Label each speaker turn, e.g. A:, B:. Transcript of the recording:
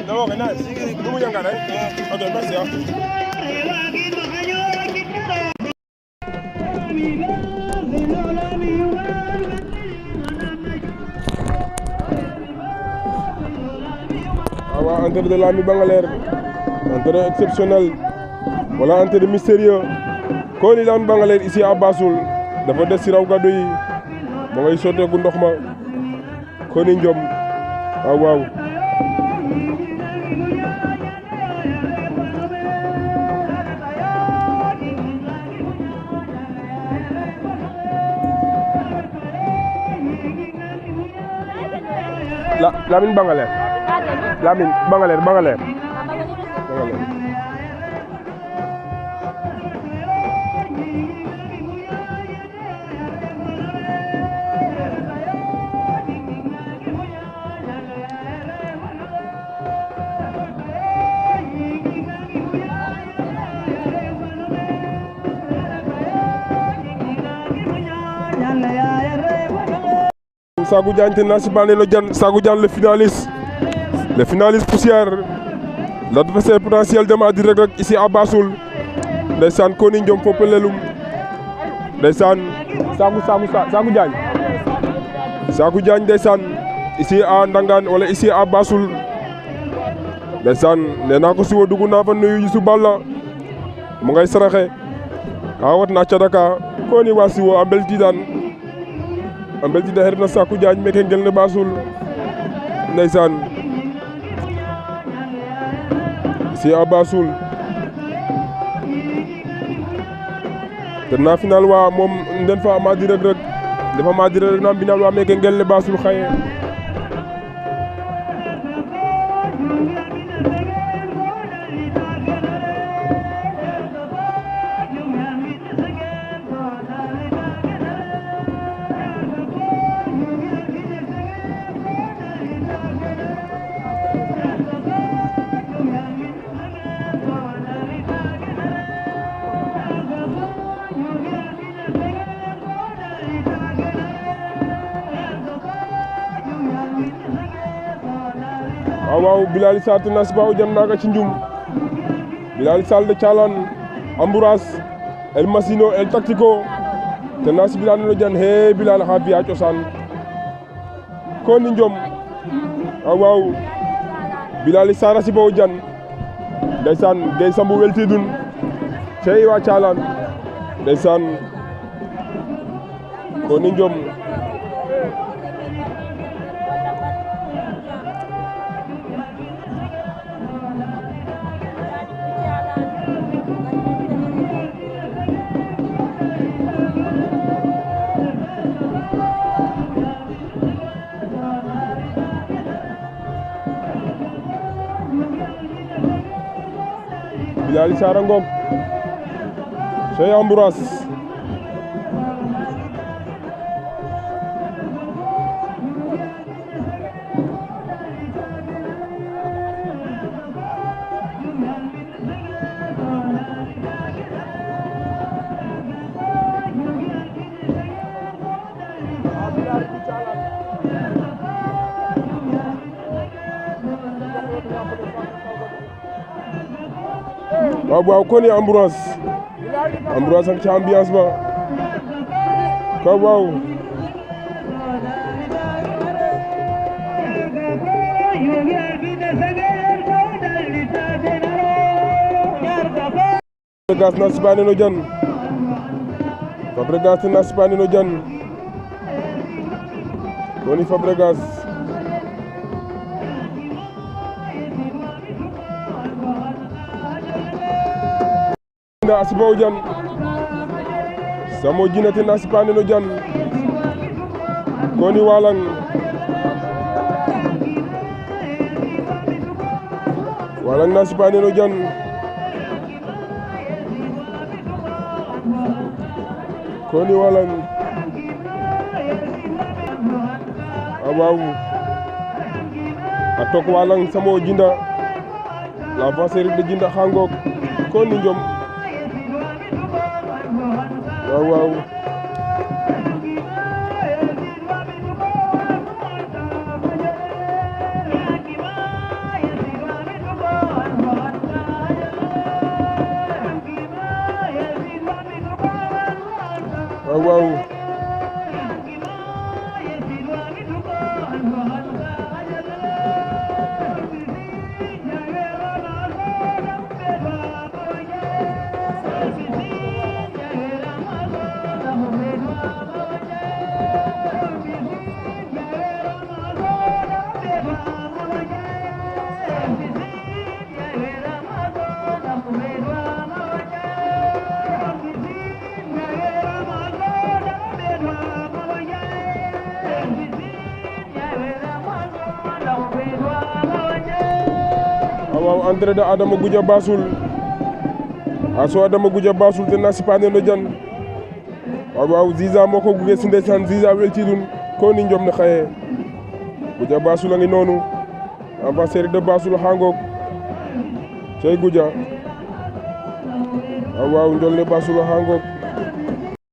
A: No, que nada, sigue, no voy a ganar, Ok, gracias. Awa entre de Lami Bangalore, entre exceptionnel, voilà entre de mystérieux. Quand il Lami Bangalore ici à Bassoul, dafa des ci raw gaddu yi mo ngay sotteeku ndox ma ko ni njom waaw Lamine Bangalore Lamine Bangalore Sagou Diagne te Nancy Bandelo Diane, Sagou Diagne le finaliste poussière, l'adversaire potentiel de Mady Reug Reug ici à Bassoul. Ndeysaan Koni Ndiom Fopelelum ndeysaan Sagou Diagne ndeysaan ici à Ndangaan wala ici à Bassoul ndeysaan nee naa ko siwo dugg naa fa nuyu Youssou Balla mu ngay saraxe a wat na cadaka Koni wa siwo a mbeltida herna Sagou Diagne meke ngel ne Bassoul ndeysaan ici à Bassoul na final wa moom nden fa Mady Reug Reug dafa Mady Reug Reug na final wa meke ngel ne Bassoul xaye waaw Bilal Sarr te Nancy Ba jam naga ci njum Bilal Sarr de Thialane Ambouras El Masino El Tactico te Nancy Bilal no jan he Bilal xa fiya cosaan Koni Ndiom waaw Bilal Sarr a siba o jan ndeysaan Gueye Sambu weltidun cey wa Thialane ndeysaan Koni Ndiom Bilal Sarr a ngoog Cheikh Ambouras waaw Koni Ambouras ak ci ambiance ba waaw Fabregas Nancy Bandelo Diane Fabregas Nancy Bandelo Diane Koni Fabregas Asiba Diane Samo Jinate Nancy Bandelo Diane Koni Walang Nancy Bandelo Diane Koni Walang waaw a tok Walang Samo Jinda l'avancée de Jinda xangok Koni Ndiom waaw waaw entrée de Adama Goudia Bassoul aso Adama Goudia Bassoul te na sipane no jan waaw Ziza moo ko gunge si ndeysaan Ziza weltidun ko ni njom ne xaye Goudia Bassoul a ngi noonu ambassadeur de Bassoul xangook cey Goudia waaw njol ne Bassoul xangook